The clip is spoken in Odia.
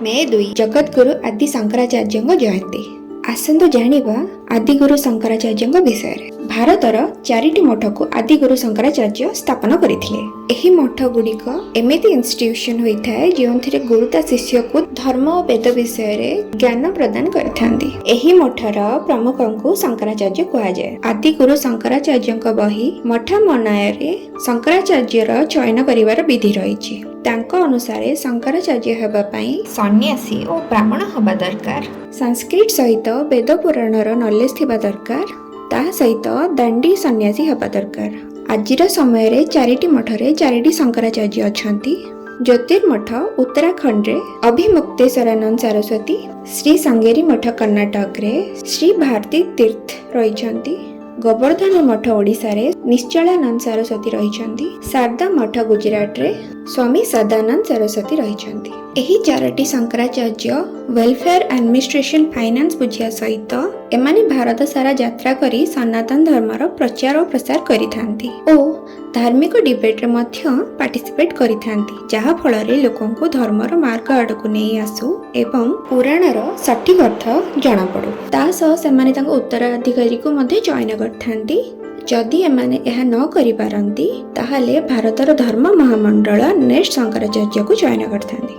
ମେ 2, ଜଗତଗୁରୁ ଆଦି ଶଙ୍କରାଚାର୍ଯ୍ୟଙ୍କ ଜୟନ୍ତୀ। ଆସନ୍ତୁ ଜାଣିବା ଆଦିଗୁରୁ ଶଙ୍କରାଚାର୍ଯ୍ୟଙ୍କ ବିଷୟରେ। ଭାରତର ଚାରିଟି ମଠକୁ ଆଦିଗୁରୁ ଶଙ୍କରାଚାର୍ଯ୍ୟ ସ୍ଥାପନ କରିଥିଲେ। ଏହି ମଠ ଗୁଡ଼ିକ ଏମିତି ଇନଷ୍ଟିଟ୍ୟୁସନ ହୋଇଥାଏ, ଯେଉଁଥିରେ ଗୁରୁ ତା ଶିଷ୍ୟକୁ ଧର୍ମ ଓ ବେଦ ବିଷୟରେ ଜ୍ଞାନ ପ୍ରଦାନ କରିଥାନ୍ତି। ଏହି ମଠର ପ୍ରମୁଖଙ୍କୁ ଶଙ୍କରାଚାର୍ଯ୍ୟ କୁହାଯାଏ। ଆଦିଗୁରୁ ଶଙ୍କରାଚାର୍ଯ୍ୟଙ୍କ ବହି ମଠାମନାୟରେ ଶଙ୍କରାଚାର୍ଯ୍ୟର ଚୟନ କରିବାର ବିଧି ରହିଛି। ତାଙ୍କ ଅନୁସାରେ ଶଙ୍କରାଚାର୍ଯ୍ୟ ହେବା ପାଇଁ ସନ୍ନ୍ୟାସୀ ଓ ବ୍ରାହ୍ମଣ ହେବା ଦରକାର, ସାଂସ୍କ୍ରିଟ ସହିତ ବେଦ ପୁରାଣର ନଲେଜ ଥିବା ଦରକାର, ତା ସହିତ ଦଣ୍ଡୀ ସନ୍ନ୍ୟାସୀ ହେବା ଦରକାର। ଆଜିର ସମୟରେ ଚାରିଟି ମଠରେ ଚାରିଟି ଶଙ୍କରାଚାର୍ଯ୍ୟ ଅଛନ୍ତି। ଜ୍ୟୋତିର୍ମଠ ଉତ୍ତରାଖଣ୍ଡରେ ଅଭିମୁକ୍ତେଶ୍ୱରାନନ୍ଦ ସରସ୍ୱତୀ, ଶ୍ରୀ ଶୃଙ୍ଗେରୀ ମଠ କର୍ଣ୍ଣାଟକରେ ଶ୍ରୀ ଭାରତୀ ତୀର୍ଥ ରହିଛନ୍ତି, ଗୋବର୍ଦ୍ଧନ ମଠ ଓଡ଼ିଶାରେ ନିଶ୍ଚଳାନନ୍ଦ ସରସ୍ୱତୀ ରହିଛନ୍ତି, ଶାରଦା ମଠ ଗୁଜରାଟରେ ସ୍ୱାମୀ ସଦାନନ୍ଦ ସରସ୍ୱତୀ ରହିଛନ୍ତି। ଏହି ଚାରୋଟି ଶଙ୍କରାଚାର୍ଯ୍ୟ ୱେଲଫେୟାର, ଆଡମିନିଷ୍ଟ୍ରେସନ, ଫାଇନାନ୍ସ ବୁଝିବା ସହିତ ଏମାନେ ଭାରତ ସାରା ଯାତ୍ରା କରି ସନାତନ ଧର୍ମର ପ୍ରଚାର ଓ ପ୍ରସାର କରିଥାନ୍ତି ଓ ଧାର୍ମିକ ଡିବେଟରେ ମଧ୍ୟ ପାର୍ଟିସିପେଟ୍ କରିଥାନ୍ତି, ଯାହାଫଳରେ ଲୋକଙ୍କୁ ଧର୍ମର ମାର୍ଗ ଆଡ଼କୁ ନେଇ ଆସୁ ଏବଂ ପୁରାଣର ସଠିକ ଅର୍ଥ ଜଣାପଡ଼ୁ। ତା ସହ ସେମାନେ ତାଙ୍କ ଉତ୍ତରାଧିକାରୀକୁ ମଧ୍ୟ ଚୟନ କରିଥାନ୍ତି। ଯଦି ଏମାନେ ଏହା ନ କରିପାରନ୍ତି, ତାହେଲେ ଭାରତର ଧର୍ମ ମହାମଣ୍ଡଳ ନେକ୍ସଟ ଶଙ୍କରାଚାର୍ଯ୍ୟକୁ ଚୟନ କରିଥାନ୍ତି।